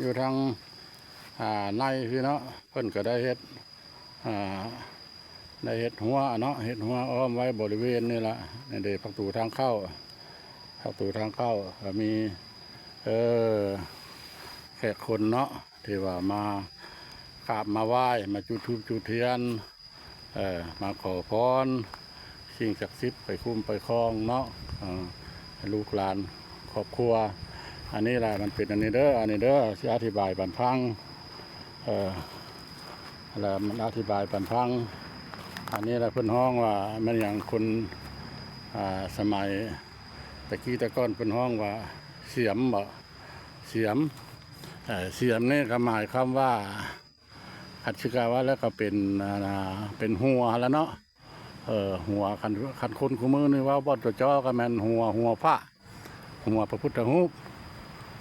ຢູ່ທາງ ອ່າ ໃນພີ້ເນາະ ເພິ່ນກໍໄດ້ເຮັດ ອ່າ ໄດ້ເຮັດຮົ້ວເນາະ ເຮັດຮົ້ວອ້ອມໄວ້ບໍລິເວນນີ້ລະ. ນີ້ເດ້ປະຕູທາງເຂົ້າ ປະຕູທາງເຂົ້າ ກໍມີ ເອີ ແຂກຄົນເນາະ ທີ່ວ່າມາກາບມາໄຫວ້ ມາຈຸດທູບຈຸດທຽນ ເອີ ມາຂໍພອນສິ່ງສັກສິດໄປຄຸ້ມໄປຄອງເນາະ ເອີ ໃຫ້ລູກຫຼານຄອບຄົວ. ອັນນີ້ລະມັນເປັນອັນນີ້ເດີ ອັນນີ້ເດີ ຊິອະທິບາຍປັນຟັງ ເອີ ລະມັນອະທິບາຍປັນຟັງ. ອັນນີ້ລະເພິ່ນຮ້ອງວ່າແມ່ນຫຍັງ ຄົນ ອ່າ ສະໄໝແຕ່ກີ້ແຕ່ກ່ອນເພິ່ນຮ້ອງວ່າສຽມບໍ ສຽມ ເອີ ສຽມນີ້ກໍໝາຍຄວາມວ່າ ຄັນຊິກະວ່າແລ້ວກໍເປັນ ອ່າ ເປັນຫົວຫັ້ນລະເນາະ ເອີ ຫົວ ຄັນ ຄັນຄົນຄູ່ມື້ນີ້ເວົ້າບໍ່ຈ່ອໆກໍແມ່ນຫົວ ຫົວພະ ຫົວພະພຸດທະຮູບ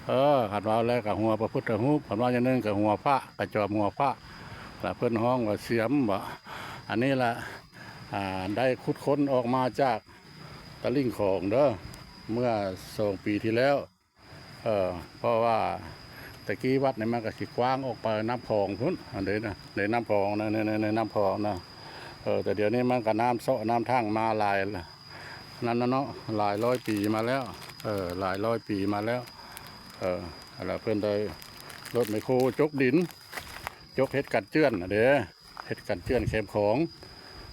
ເອີ ຄັນເວົ້າແລ້ວກໍຫົວພະພຸດທະຮູບ ຄັນເວົ້າຢ່າງໜຶ່ງກໍຫົວພະ ກະຈອມຫົວພະ ລະເພິ່ນຮ້ອງວ່າສຽມບໍ. ອັນນີ້ລະ ອ່າ ໄດ້ຂຸດຄົ້ນອອກມາຈາກຕະລິ່ງຂອງເດີ ເມື່ອສອງປີທີ່ແລ້ວ. ເອີ ເພາະວ່າແຕ່ກີ້ວັດນີ້ມັນກໍຊິກວ້າງອອກໄປນ້ຳຂອງພຸ້ນ ອັນເດນະ ໃນນ້ຳຂອງນະ ໃນ ໃນ ໃນນ້ຳຂອງນະ ເອີ ແຕ່ດຽວນີ້ມັນກໍນ້ຳເຊາະນ້ຳຖັງມາຫຼາຍນັ້ນນະເນາະ ຫຼາຍຮ້ອຍປີມາແລ້ວ ເອີ ຫຼາຍຮ້ອຍປີມາແລ້ວ ເອີ ແລ້ວເພິ່ນໄດ້ລົດແມັກໂຄຈົກດິນ ຈົກເຮັດກັນເຈື່ອນນະເດ້. ເຮັດກັນເຈື່ອນແຄມຂອງ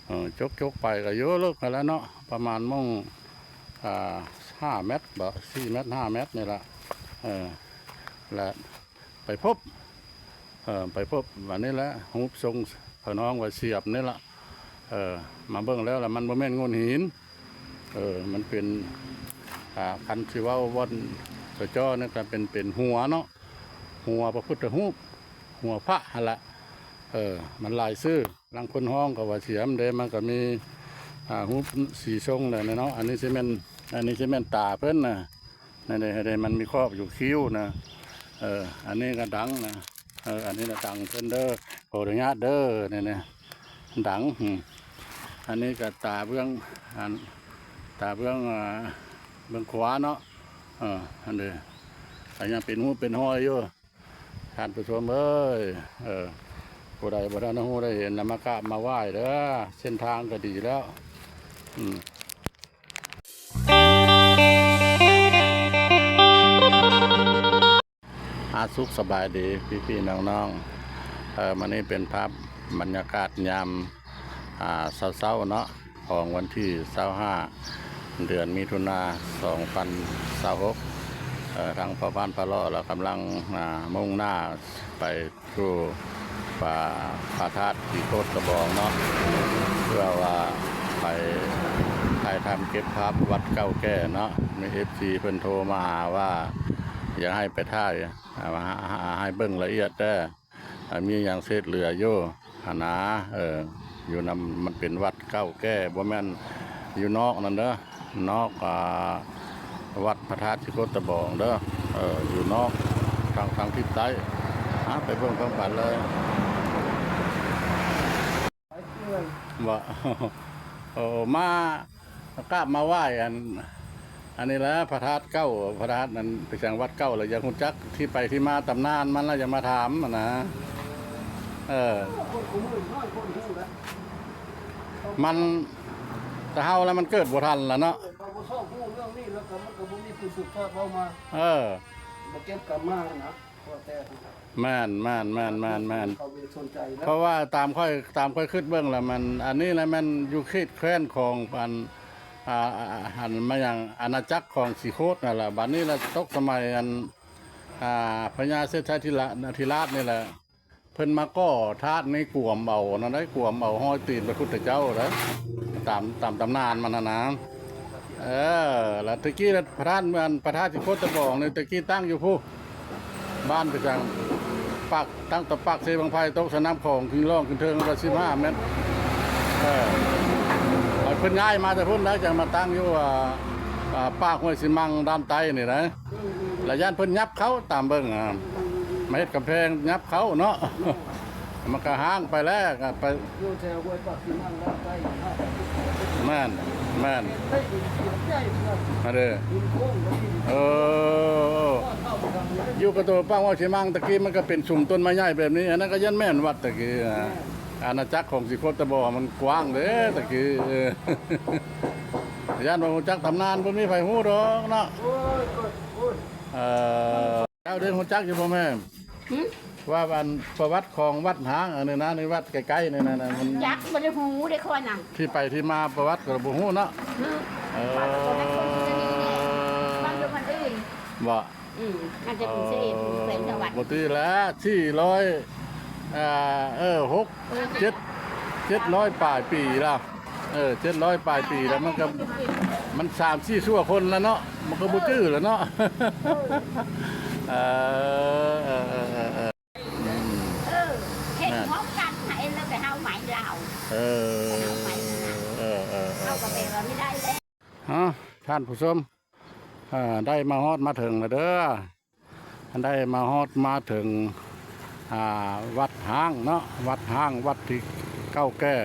ເອີ ຈົກໆໄປກໍຢູ່ເລິກຫັ້ນແຫຼະເນາະ ປະມານໝ່ອງ ອ່າ ຫ້າແມັດບໍ ສີ່ແມັດ ຫ້າແມັດນີ້ລະ ເອີ ລະໄປພົບ ເອີ ໄປພົບອັນນີ້ແຫຼະ ຮູບຊົງເພິ່ນຮ້ອງວ່າສຽມນີ້ລະ ເອີ ມາເບິ່ງແລ້ວລະມັນບໍ່ແມ່ນໂງ່ນຫີນ ເອີ ມັນເປັນ ອ່າ ຄັນຊິເວົ້າບ່ອນຈ່ອໆນີ້ກໍເປັນ ເປັນຫົວເນາະ ຫົວພະພຸດທະຮູບ ຫົວພະຫັ້ນລະ ເອີ ມັນຫຼາຍຊື່ ລາງຄົນຮ້ອງກໍວ່າສຽມເດ້ ມັນກໍມີ ອ່າ ຮູບສີ່ຊົງແຫຼະເນາະ ອັນນີ້ຊິແມ່ນ ອັນນີ້ຊິແມ່ນຕາເພິ່ນນະ ນັ້ນເດ້ ເດ້ ມັນມີຄອບຢູ່ຄິ້ວນະ ເອີ ອັນນີ້ກໍດັງນະ ເອີ ອັນນີ້ນະດັງເພິ່ນເດີ ຂໍອະນຸຍາດເດີ ນີ້ນະ ດັງ ອືມ ອັນນີ້ກໍຕາເບື້ອງ ອັນ ຕາເບື້ອງ ອ່າ ເບື້ອງຂວາເນາະ ເອີ ອັນເດ້ ກໍຍັງເປັນຮູບເປັນຮອຍຢູ່ ທ່ານຜູ້ຊົມເອີຍ ເອີ ຜູ້ໃດບໍ່ທັນຮູ້ໄດ້ເຫັນນະ ມາກາບມາໄຫວ້ເດີ ເສັ້ນທາງກໍດີແລ້ວ ອືມ. ອາ ສຸກສະບາຍດີພີ່ໆນ້ອງໆ ເອີ ມື້ນີ້ເປັນພາບບັນຍາກາດຍາມ ອ່າ ເຊົ້າໆເນາະ ຂອງວັນທີຊາວຫ້າ ເດືອນມິຖຸນາ ສອງພັນຊາວຫົກ ເອີ ທາງພໍ່ບ້ານພະເລາະລະກຳລັງ ອ່າ ມຸ່ງໜ້າໄປສູ່ ພະ ພະທາດສີໂຄດຕະບອງເນາະ ເພື່ອວ່າໄປຖ່າຍທຳເກັບພາບວັດເກົ່າແກ່ເນາະ ມີເອັຟຊີເພິ່ນໂທມາຫາວ່າ ຢາກໃຫ້ໄປຖ່າຍ ອ່າ ໃຫ້ເບິ່ງລະອຽດແດ່ ອ່າ ມີຫຍັງເສດເຫຼືອຢູ່ຫັ້ນນາ ເອີ ຢູ່ນຳ ມັນເປັນວັດເກົ່າແກ່ ບໍ່ແມ່ນຢູ່ນອກນັ້ນເດີ ນອກ ອ່າ ວັດພະທາດສີໂຄດຕະບອງເດີ ເອີ ຢູ່ນອກ ທາງ ທາງທິດໃຕ້ ອາ ໄປເບິ່ງພ້ອມກັນເລີຍ ບໍ່ ເອີ ມາ ມາກາບມາໄຫວ້ອັນ ອັນນີ້ລະ ພະທາດເກົ່າ ພະທາດນັ້ນ ໄປທາງວັດເກົ່າລະ ຢາກຮູ້ຈັກທີ່ໄປທີ່ມາ ຕຳນານມັນລະ ຢາກມາຖາມຫັ້ນນະ ເອີ ມັນ ແຕ່ເຮົາລະມັນເກີດບໍ່ທັນລະເນາະ ເອີ ເຂົາບໍ່ຊອກຮູ້ເລື່ອງນີ້ ແລ້ວກໍມັນກໍບໍ່ມີຜູ້ສືບທອດເວົ້າມາ ເອີ ບໍ່ເກັບກັນມານະ ກໍແຕ່ ແມ່ນໆໆໆໆ ເຂົາບໍ່ໄດ້ສົນໃຈນະ ເພາະວ່າຕາມຂ້ອຍ ຕາມຂ້ອຍຄິດເບິ່ງລະ ມັນ ອັນນີ້ລະແມ່ນຢູ່ເຂດແຄວ້ນຂອງອັນ ອ່າ ອັນ ມາຫຍັງ ອານາຈັກຂອງສີໂຄດນັ້ນລະ ບັດນີ້ລະຕົກສະໄໝອັນ ອ່າ ພະຍາເສດຖາທິລາ ທິລາດນີ້ລະ ເພິ່ນມາກໍ່ທາດນີ້ກວມເອົານັ້ນໄດ໋ ກວມເອົາຮອຍຕີນພະພຸດທະເຈົ້າໄດ໋ ຕາມ ຕາມຕຳນານມັນຫັ້ນນະ ເອີ ລະແຕ່ກີ້ພະທາດ ເມືອງພະທາດສີໂຄດຕະບອງນີ້ ແຕ່ກີ້ຕັ້ງຢູ່ພຸ້ນ ບ້ານໄປຈັ່ງ ປາກ ຕັ້ງແຕ່ປາກເຊບັ້ງໄຟຕົກໃສ່ນ້ຳຂອງ ຂຶ້ນລ່ອງຂຶ້ນເທິງລະສິບຫ້າແມັດ ເອີ ແລ້ວເພິ່ນຍ້າຍມາແຕ່ພຸ້ນໄດ໋ ຈັ່ງມາຕັ້ງຢູ່ ອ່າ ອ່າ ປາກຫ້ວຍສີມັງດ້ານໃຕ້ນີ້ໄດ໋ ລະຢ້ານເພິ່ນຫຍັບເຂົ້າຕາມເບິ່ງ ອ່າ ມາເຮັດກຳແພງຫຍັບເຂົ້າເນາະ ມັນກະຮ້າງໄປແລ້ວ ກະໄປ ຢູ່ແຖວຫ້ວຍປາກສີມັງດ້ານໃຕ້ ແມ່ນ ແມ່ນ ໄດ້ດິນເຂດໃຫຍ່ເນາະ ຫັ້ນເດ້ ດິນໂຄ້ງ ດິນ ເອີ ເອີ ເອີ ເຂົ້າໄປທາງນີ້ ຢູ່ກະໂຕປາງວ່າຊິມັງ ຕະກີ້ມັນກະເປັນຊຸມຕົ້ນໄມ້ໃຫຍ່ແບບນີ້ ອັນນັ້ນກະຢ້ານແມ່ນວັດຕະກີ້ ອາ ອານາຈັກຂອງສີໂຄດຕະບອງມັນກວ້າງເດ້ຕະກີ້ ເອີ ຢ້ານບໍ່ຮູ້ຈັກຕຳນານ ບໍ່ມີໃຜຮູ້ດອກເນາະ ເອີ ເຈົ້າໄດ້ຮູ້ຈັກຢູ່ບໍ່ແມ່? ຫື? ວ່າອັນປະຫວັດຂອງວັດຮ້າງອັນນີ້ນະ ໃນວັດໃກ້ໆນີ້ນະ ມັນ ຈັກ ບໍ່ໄດ້ຮູ້ເດ້ຂ້ອຍນະ ທີ່ໄປທີ່ມາປະຫວັດກະບໍ່ຮູ້ເນາະ ຫື ເອີ ບາງຄົນຢູ່ນີ້ແຫຼະ ບາງຢູ່ຄົນອື່ນ ບໍ່ ອືມ ອາດຈະເປັນເສດແຂວງສະຫວັນ ບໍ່ຕິແຫຼະ ສີ່ຮ້ອຍ ເອີ ຫົກ ເຈັດ ເຈັດຮ້ອຍປາຍປີແລ້ວ ເອີ ເຈັດຮ້ອຍປາຍປີແລ້ວ ມັນກະ ມັນສາມສີ່ຊົ່ວຄົນແລ້ວເນາະ ມັນກະບໍ່ຈື່ແລ້ວເນາະ ເອີ ເອີ ເອີ ເອີ ເອີ ເອີ ເອີ ເອີ ເອີ ເອີ ເອີ ເຮັດ ແມ່ນ ພ້ອມກັນໃຫ້ແລ້ວໄປເຮົາໄມ້ລາວ ເອີ ເຮົາໄມ້ລາວ ເອີ ເອີ ເອີ ເຮົາກະແປວ່າບໍ່ໄດ້ແລ້ວ ເອົ້າ ທ່ານຜູ້ຊົມ ເອີ ໄດ້ມາຮອດມາເຖິງແລ້ວເດີ ໄດ້ມາຮອດມາເຖິງ ອ່າ ວັດຮ້າງເນາະ ວັດຮ້າງ ວັດທີ່ເກົ່າແກ່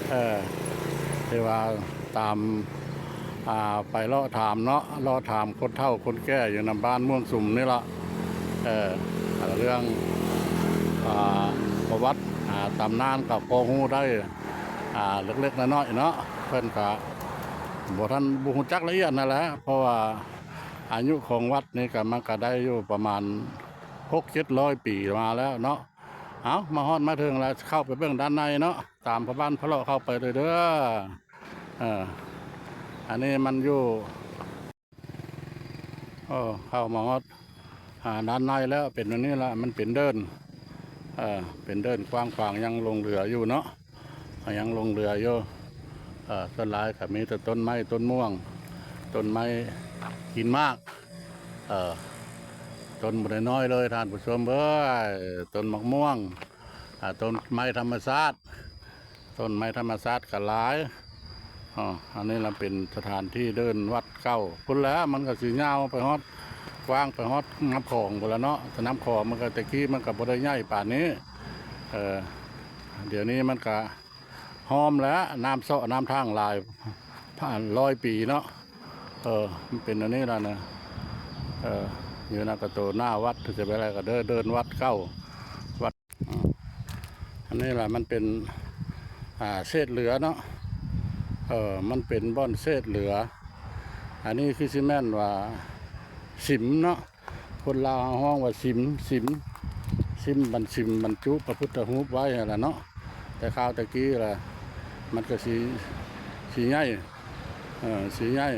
ເອີ ທີ່ວ່າຕາມ ອ່າ ໄປເລາະຖາມເນາະ ເລາະຖາມຄົນເຖົ້າຄົນແກ່ຢູ່ນຳບ້ານມ່ວງສຸມນີ້ລະ ເອີ ເລື່ອງ ອ່າ ປະຫວັດ ອ່າ ຕຳນານກະພໍຮູ້ໄດ້ ອ່າ ເລັກໆນ້ອຍໆເນາະ ເພິ່ນກະບໍ່ທັນ ບໍ່ຮູ້ຈັກລະອຽດຫັ້ນແຫຼະ ເພາະວ່າອາຍຸຂອງວັດນີ້ກະ ມັນກະໄດ້ຢູ່ປະມານຫົກເຈັດຮ້ອຍປີມາແລ້ວເນາະ ເອົ້າ ມາຮອດມາເຖິງແລ້ວ ເຂົ້າໄປເບິ່ງດ້ານໃນເນາະ ຕາມພໍ່ບ້ານພະເລາະເຂົ້າໄປເລີຍເດີ ເອີ ອັນນີ້ມັນຢູ່ ເອີ ເຂົ້າມາຮອດ ອ່າ ດ້ານໃນແລ້ວ ເປັນອັນນີ້ລະ ມັນເປັນເດີ່ນ ເອີ ເປັນເດີ່ນກວ້າງຂວາງ ຍັງຫຼົງເຫຼືອຢູ່ເນາະ ຍັງຫຼົງເຫຼືອຢູ່ ເອີ ສ່ວນຫຼາຍກະມີແຕ່ຕົ້ນໄມ້ຕົ້ນມ່ວງ ຕົ້ນໄມ້ກິນໝາກ ເອີ ຕົ້ນບໍ່ໄດ້ນ້ອຍເລີຍທ່ານຜູ້ຊົມເອີຍ ຕົ້ນໝາກມ່ວງ ອ່າ ຕົ້ນໄມ້ທຳມະຊາດ ຕົ້ນໄມ້ທຳມະຊາດກະຫຼາຍ ອໍ ອັນນີ້ລະເປັນສະຖານທີ່ເດີ່ນວັດເກົ່າ ພຸ້ນແຫຼະ ມັນກະຊິຍາວໄປຮອດ ກວ້າງໄປຮອດນ້ຳຂອງພຸ້ນລະເນາະ ແຕ່ນ້ຳຂອງມັນກະ ແຕ່ກີ້ມັນກະບໍ່ໄດ້ໃຫຍ່ປານນີ້ ເອີ ດຽວນີ້ມັນກະ ຫ້ອມແລ້ວ ນ້ຳເຊາະນ້ຳຖັງຫຼາຍ ຜ່ານຮ້ອຍປີເນາະ ເອີ ມັນເປັນອັນນີ້ລະນະ ເອີ ຢູ່ນະກະໂຕໜ້າວັດ ຈະໄປໄລກະເດີ່ນວັດເກົ່າ ວັດ ອືມ ອັນນີ້ລະມັນເປັນ ອ່າ ເສດເຫຼືອເນາະ ເອີ ມັນເປັນບ່ອນເສດເຫຼືອ ອັນນີ້ຄືຊິແມ່ນວ່າສິມເນາະ ຄົນລາວເຮົາຮ້ອງວ່າສິມ ສິມ ສິມບັນ ສິມບັນຈຸພະພຸດທະຮູບໄວ້ຫັ້ນລະເນາະ ແຕ່ຄາວແຕ່ກີ້ລະ ມັນກະຊິ ຊິໃຫຍ່ ເອີ ຊິໃຫຍ່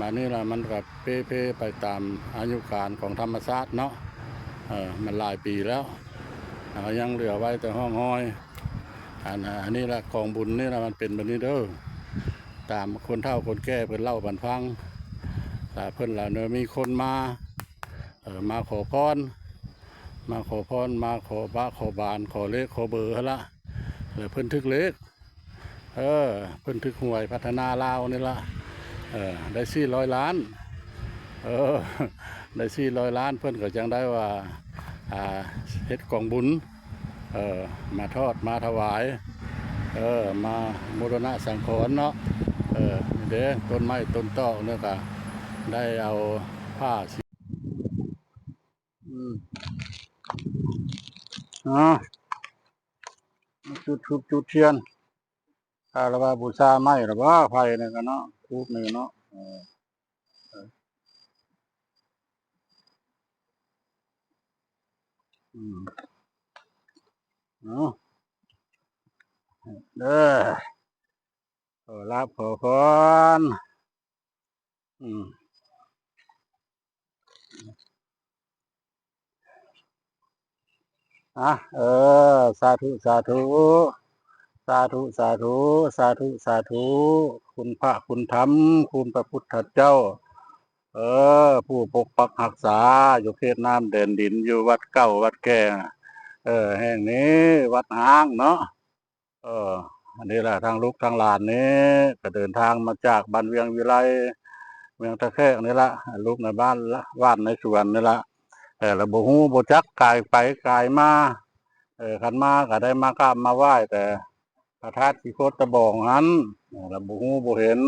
ບາດນີ້ລະ ມັນກະເປ່ເພໄປຕາມອາຍຸການຂອງທຳມະຊາດເນາະ ເອີ ມັນຫຼາຍປີແລ້ວ ເຮົາຍັງເຫຼືອໄວ້ແຕ່ຮ່ອງຮອຍ ອັນ ອັນນີ້ລະ ກອງບຸນນີ້ລະ ມັນເປັນແບບນີ້ເດີ ຕາມຄົນເຖົ້າຄົນແກ່ເພິ່ນເລົ່າປັນຟັງ ລະເພິ່ນລະ ມີຄົນມາ ເອີ ມາຂໍພອນ ມາຂໍພອນ ມາຂໍບາ ຂໍບານ ຂໍເລກຂໍເບີຫັ້ນລະ ລະເພິ່ນຖືກເລກ ເອີ ເພິ່ນຖືກຫວຍພັດທະນາລາວນີ້ລະ ເອີ ໄດ້ສີ່ຮ້ອຍລ້ານ ເອີ ໄດ້ສີ່ຮ້ອຍລ້ານ ເພິ່ນກະຈັ່ງໄດ້ວ່າ ອ່າ ເຮັດກອງບຸນ ເອີ ມາທອດມາຖວາຍ ເອີ ມາບູລະນະສັງຂອນເນາະ ເອີ ນີ້ເດ້ ຕົ້ນໄມ້ຕົ້ນຕອກນີ້ກະໄດ້ເອົາຜ້າສີ ອືມ ເອົາ ຈຸດທູບຈຸດທຽນ ຄາລະວະບູຊາໄມ້ລະບໍ່ ໄຟນີ້ກະເນາະ ທູບນີ້ເນາະ ເອີ ເອີ ອືມ ເອົາ ເດີ ຂໍລາບຂໍພອນ ອືມ ອ່ະ ເອີ ສາທຸ ສາທຸ ສາທຸ ສາທຸ ສາທຸ ສາທຸ ຄຸນພະຄຸນທຳ ຄຸນພະພຸດທະເຈົ້າ ເອີ ຜູ້ປົກປັກຮັກສາຢູ່ເຂດນ້ຳແດນດິນ ຢູ່ວັດເກົ່າວັດແກ່ ເອີ ແຫ່ງນີ້ ວັດຮ້າງເນາະ. ເອີ ອັນນີ້ລະ ທາງລູກທາງຫຼານນີ້ກະເດີນທາງມາຈາກບ້ານວຽງວິໄລ ເມືອງທ່າແຂກນີ້ລະ ລູກໃນບ້ານ ບ້ານໃນສວນນີ້ລະ ເອີ ລະບໍ່ຮູ້ບໍ່ຈັກ ກາຍໄປກາຍມາ ເອີ ຄັນມາກະໄດ້ມາກາບມາໄຫວ້ແຕ່ພະທາດສີໂຄດຕະບອງຫັ້ນ ເອີ ລະບໍ່ຮູ້ບໍ່ເຫັນ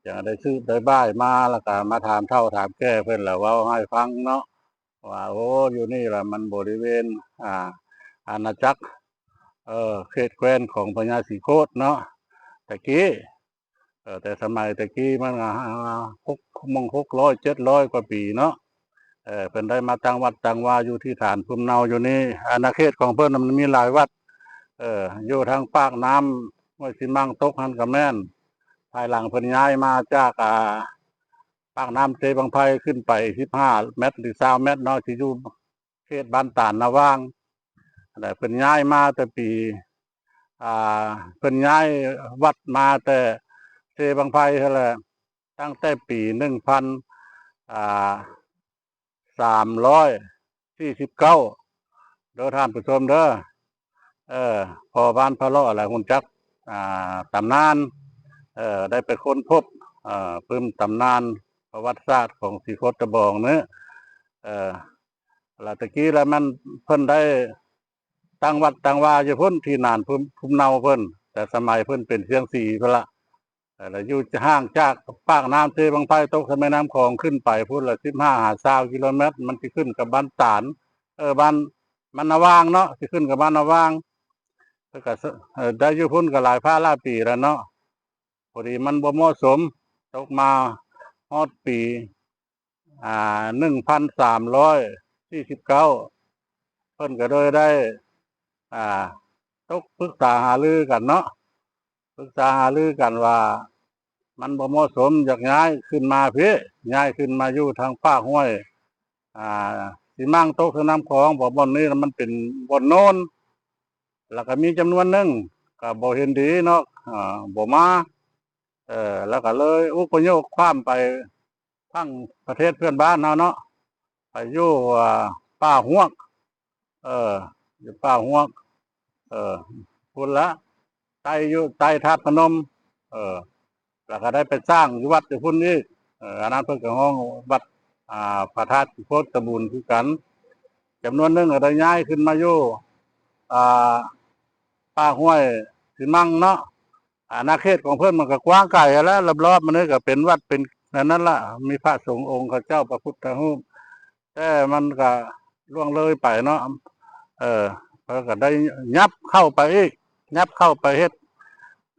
ຈັ່ງໄດ້ສືບໄດ້ບາຍມາ ລະກະມາຖາມເຖົ້າຖາມແກ່ເພິ່ນ ລະເວົ້າໃຫ້ຟັງເນາະ. ວ່າ ໂອ້ ຢູ່ນີ້ລະມັນບໍລິເວນ ອ່າ ອານາຈັກ ເອີ ເຂດແຄວ້ນຂອງພະຍາສີໂຄດເນາະ ແຕ່ກີ້ ເອີ ແຕ່ສະໄໝແຕ່ກີ້ມັນກໍ ຫົກ ໝ່ອງ ຫົກຮ້ອຍ ເຈັດຮ້ອຍກວ່າປີເນາະ ເອີ ເພິ່ນໄດ້ມາຕັ້ງວັດຕັ້ງວາຢູ່ທີ່ຖານພູມເນົາຢູ່ນີ້. ອານາເຂດຂອງເພິ່ນນະມັນມີຫຼາຍວັດ ເອີ ຢູ່ທາງປາກນ້ຳຫ້ວຍຊີມັງຕົກຫັ້ນກໍແມ່ນ ພາຍຫຼັງເພິ່ນຍ້າຍມາຈາກ ອ່າ ປາກນ້ຳເຊບັ້ງໄຟຂຶ້ນໄປສິບຫ້າແມັດ ຫຼື ຊາວແມັດເນາະ ທີ່ຢູ່ເຂດບ້ານຕານນາຫວ່າງ ແລະ ເພິ່ນຍ້າຍມາແຕ່ປີ ອ່າ ເພິ່ນຍ້າຍວັດມາແຕ່ເຊບັ້ງໄຟຫັ້ນແຫຼະ ຕັ້ງແຕ່ປີໜຶ່ງພັນ ອ່າ ສາມຮ້ອຍສີ່ສິບເກົ້າ ເດີທ່ານຜູ້ຊົມເດີ. ເອີ ພໍ່ບ້ານພະເລາະແຫຼະຮູ້ຈັກ ອ່າ ຕຳນານ ເອີ ໄດ້ໄປຄົ້ນພົບ ເອີ ປຶ້ມຕຳນານປະຫວັດສາດຂອງສີໂຄດຕະບອງເນາະ ເອີ ລະແຕ່ກີ້ລະມັນ ເພິ່ນໄດ້ຕັ້ງວັດຕັ້ງວາຢູ່ພຸ້ນ ທີ່ນານພູມ ພູມເນົາເພິ່ນ ແຕ່ສະໄໝເພິ່ນເປັນຊຽງສີພຸ້ນລະ. ແລ້ວຢູ່ຫ່າງຈາກປາກນ້ຳເຊບັ້ງໄຟຕົກໃສ່ແມ່ນ້ຳຂອງຂຶ້ນໄປພຸ້ນລະສິບຫ້າຫາຊາວກິໂລແມັດ ມັນຊິຂຶ້ນກັບບ້ານຕານ ເອີ ບ້ານ ບ້ານນາຫວ່າງເນາະ ຊິຂຶ້ນກັບບ້ານນາຫວ່າງ. ເພິ່ນກໍ ເອີ ໄດ້ຢູ່ພຸ້ນກໍຫຼາຍພາຫຼາຍປີແລ້ວເນາະ ພໍດີມັນບໍ່ເໝາະສົມ ຕົກມາຮອດປີ ອ່າ ໜຶ່ງພັນສາມຮ້ອຍສີ່ສິບເກົ້າ ເພິ່ນກໍເລີຍໄດ້ ອ່າ ຕົກປຶກສາຫາລືກັນເນາະ ປຶກສາຫາລືກັນວ່າ ມັນບໍ່ເໝາະສົມ ຢາກຍ້າຍຂຶ້ນມາພີ້ ຍ້າຍຂຶ້ນມາຢູ່ທາງປາກຫ້ວຍ ອ່າ ຊີມັງຕົກໃສ່ນ້ຳຂອງ ເພາະບ່ອນນີ້ມັນເປັນບ່ອນໂນນ ແລ້ວກໍມີຈຳນວນໜຶ່ງກໍບໍ່ເຫັນດີເນາະ ອ່າ ບໍ່ມາ ເອີ ແລ້ວກໍເລີຍອົບພະຍົບຂ້າມໄປຝັ່ງປະເທດເພື່ອນບ້ານເຮົາເນາະ ໄປຢູ່ ອ່າ ປ່າຮວກ ເອີ ຢູ່ປ່າຮວກ ເອີ ພຸ້ນລະ ໃຕ້ ຢູ່ໃຕ້ທາດພະນົມ ເອີ ແລ້ວກໍໄດ້ໄປສ້າງຢູ່ວັດຢູ່ພຸ້ນອີກ ເອີ ອັນນັ້ນເພິ່ນກໍຮ້ອງວັດ ອ່າ ພະທາດໂຄດຕະບູນຄືກັນ. ຈຳນວນໜຶ່ງກໍໄດ້ຍ້າຍຂຶ້ນມາຢູ່ ອ່າ ປາກຫ້ວຍຊີມັງເນາະ ອານາເຂດຂອງເພິ່ນມັນກໍກວ້າງໄກຫັ້ນແຫຼະ ລອບໆມັນນີ້ກໍເປັນວັດເປັນອັນນັ້ນລະ ມີພະສົງອົງເຂົາເຈົ້າ ພະພຸດທະຮູບ ແຕ່ມັນກໍລ່ວງເລີຍໄປເນາະ ເອີ ເພິ່ນກໍໄດ້ຫຍັບເຂົ້າໄປອີກ ຫຍັບເຂົ້າໄປເຮັດ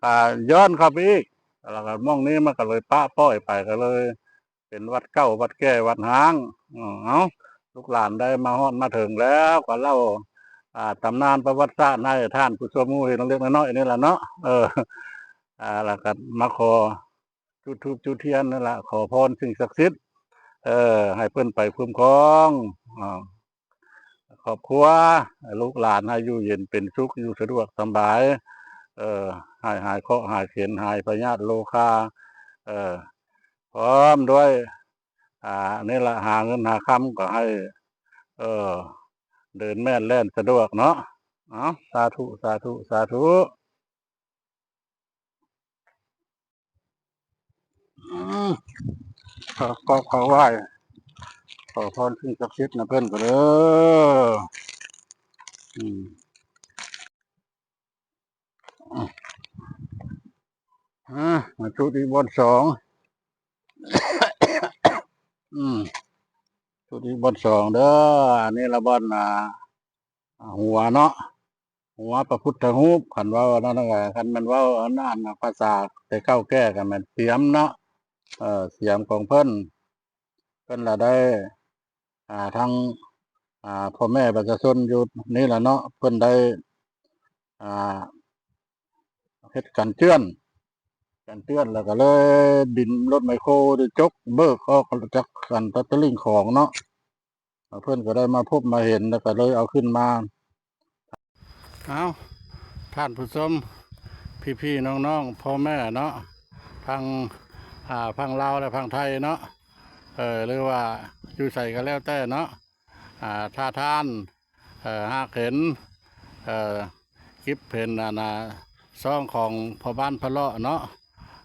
ອ່າ ຍ້ອນເຂົ້າໄປອີກ ແລ້ວກໍໝ່ອງນີ້ມັນກໍເລີຍປະປ່ອຍໄປ ກໍເລີຍ ເປັນວັດເກົ່າ ວັດແກ່ ວັດຮ້າງ. ເອົາ ລູກຫຼານໄດ້ມາຮອດມາເຖິງແລ້ວ ກໍເລົ່າ ອ່າ ຕຳນານປະຫວັດສາດໃຫ້ທ່ານຜູ້ຊົມຮູ້ເຫັນເລັກໆນ້ອຍໆນີ້ລະເນາະ ເອີ ອ່າ ແລ້ວກໍມາຂໍຈຸດທູບຈຸດທຽນນັ້ນລະ ຂໍພອນສິ່ງສັກສິດ ເອີ ໃຫ້ເພິ່ນໄປຄຸ້ມຄອງ ອ່າ ຄອບຄົວ ລູກຫຼານໃຫ້ຢູ່ເຢັນເປັນສຸກ ຢູ່ສະດວກສະບາຍ ເອີ ໃຫ້ຫາຍເຄາະຫາຍເຂັນ ຫາຍພະຍາດໂລຄາ ເອີ ພ້ອມດ້ວຍ ອ່າ ນີ້ລະ ຫາເງິນຫາຄຳກໍໃຫ້ ເອີ ເດີນແມ່ນແລ່ນສະດວກເນາະ. ເອົາ ສາທຸ ສາທຸ ສາທຸ. ອືມ ຂໍກາບຂໍໄຫວ້ ຂໍພອນສິ່ງສັກສິດນຳເພິ່ນກໍເດີ. ອືມ ອ່າ ມາຈຸດອີກບ່ອນສອງ. ອືມ ຈຸດອີກບ່ອນສອງເດີ. ອັນນີ້ລະບ່ອນ ອ່າ ຫົວເນາະ ຫົວພະພຸດທະຮູບ. ຄັນເວົ້າອັນນັ້ນກໍ ຄັນແມ່ນເວົ້າອັນນັ້ນ ພາສາແຕ່ເກົ່າແກ່ກໍແມ່ນສຽມເນາະ ເອີ ສຽມຂອງເພິ່ນ. ເພິ່ນລະໄດ້ ອ່າ ທັງ ອ່າ ພໍ່ແມ່ປະຊາຊົນຢູ່ນີ້ລະເນາະ ເພິ່ນໄດ້ ອ່າ ເຮັດກັນເຈື່ອນ ກັນເຈື່ອນ ແລ້ວກໍເລີຍບິນລົດໄມໂຄໄດ້ຈົກເບີກອອກຈາກອັນຕະ ຕະລິ່ງຂອງເນາະ. ເພິ່ນກໍໄດ້ມາພົບມາເຫັນ ແລ້ວກໍເລີຍເອົາຂຶ້ນມາ. ເອົາ ທ່ານຜູ້ຊົມ ພີ່ໆນ້ອງໆ ພໍ່ແມ່ເນາະ ທັງ ອ່າ ຝັ່ງລາວ ແລະ ຝັ່ງໄທເນາະ ເອີ ຫຼືວ່າຢູ່ໃສກໍແລ້ວແຕ່ເນາະ ອ່າ ຖ້າທ່ານ ເອີ ຫາກເຫັນ ເອີ ຄລິບເຫັນອັນນ່າ ຊ່ອງຂອງພໍ່ບ້ານພະເລາະເນາະ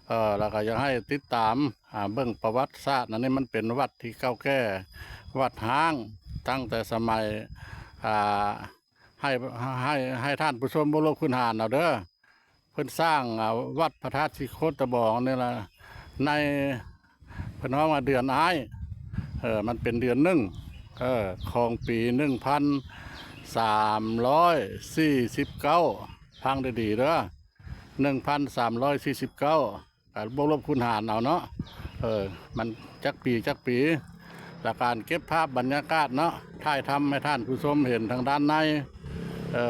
ເອີ ແລ້ວກໍຢາກໃຫ້ຕິດຕາມ ອ່າ ເບິ່ງປະຫວັດສາດ. ອັນນີ້ມັນເປັນວັດທີ່ເກົ່າແກ່ ວັດຮ້າງຕັ້ງແຕ່ສະໄໝ ອ່າ ໃຫ້ ໃຫ້ ໃຫ້ທ່ານຜູ້ຊົມບໍ່ລົບຄູນຫານເອົາເດີ. ເພິ່ນສ້າງ ອ່າ ວັດພະທາດສີໂຄດຕະບອງນີ້ລະ ໃນ ເພິ່ນຮ້ອງວ່າເດືອນອ້າຍ ເອີ ມັນເປັນເດືອນໜຶ່ງ ເອີ ຂອງປີໜຶ່ງພັນສາມຮ້ອຍສີ່ສິບເກົ້າ ຟັງດີໆເດີ ໜຶ່ງພັນສາມຮ້ອຍສີ່ສິບເກົ້າ ກະບວກລົບຄູນຫານເອົາເນາະ ເອີ ມັນຈັກປີຈັກປີ ລະການເກັບພາບບັນຍາກາດເນາະ ຖ່າຍທຳໃຫ້ທ່ານຜູ້ຊົມເຫັນທາງດ້ານໃນ ເອີ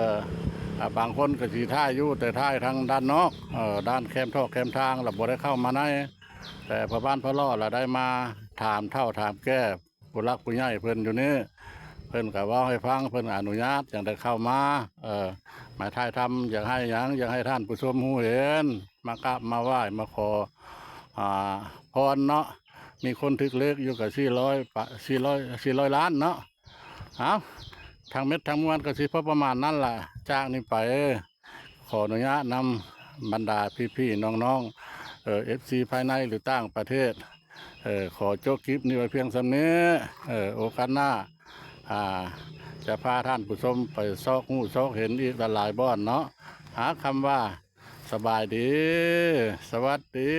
ອາ ບາງຄົນກະຊິຖ່າຍຢູ່ ແຕ່ຖ່າຍທາງດ້ານນອກ ເອີ ດ້ານແຄມທອກແຄມທາງ ລະບໍ່ໄດ້ເຂົ້າມາໃນ ແຕ່ພໍ່ບ້ານພໍ່ຫຼໍລະໄດ້ມາຖາມເຖົ້າຖາມແກ່ ຜູ້ຫຼັກຜູ້ໃຫຍ່ເພິ່ນຢູ່ນີ້ ເພິ່ນກະເວົ້າໃຫ້ຟັງ ເພິ່ນອະນຸຍາດຈັ່ງໄດ້ເຂົ້າມາ ເອີ ມາຖ່າຍທຳ ຢາກໃຫ້ຫຍັງ ຢາກໃຫ້ທ່ານຜູ້ຊົມຮູ້ເຫັນ ມາກາບມາໄຫວ້ ມາຂໍ ອາ ພອນເນາະ ມີຄົນຖືກເລກຢູ່ກະສີ່ຮ້ອຍປະ ສີ່ຮ້ອຍ ສີ່ຮ້ອຍລ້ານເນາະ ເອົາ ທັງເມັດທັງມວນກະຊິພໍປະມານນັ້ນລະ ຈາກນີ້ໄປ ຂໍອະນຸຍາດນຳບັນດາພີ່ໆນ້ອງໆ ເອີ ເອັຟຊີພາຍໃນ ຫຼື ຕ່າງປະເທດ ເອີ ຂໍຈົບຄລິບນີ້ໄວ້ພຽງສ່ຳນີ້ ເອີ ໂອກາດໜ້າ ອາ ຈະພາທ່ານຜູ້ຊົມໄປຊອກຮູ້ຊອກເຫັນອີກຫຼາຍໆບ່ອນເນາະ ຫາຄຳວ່າ ສະບາຍດີ ສະຫວັດດີ.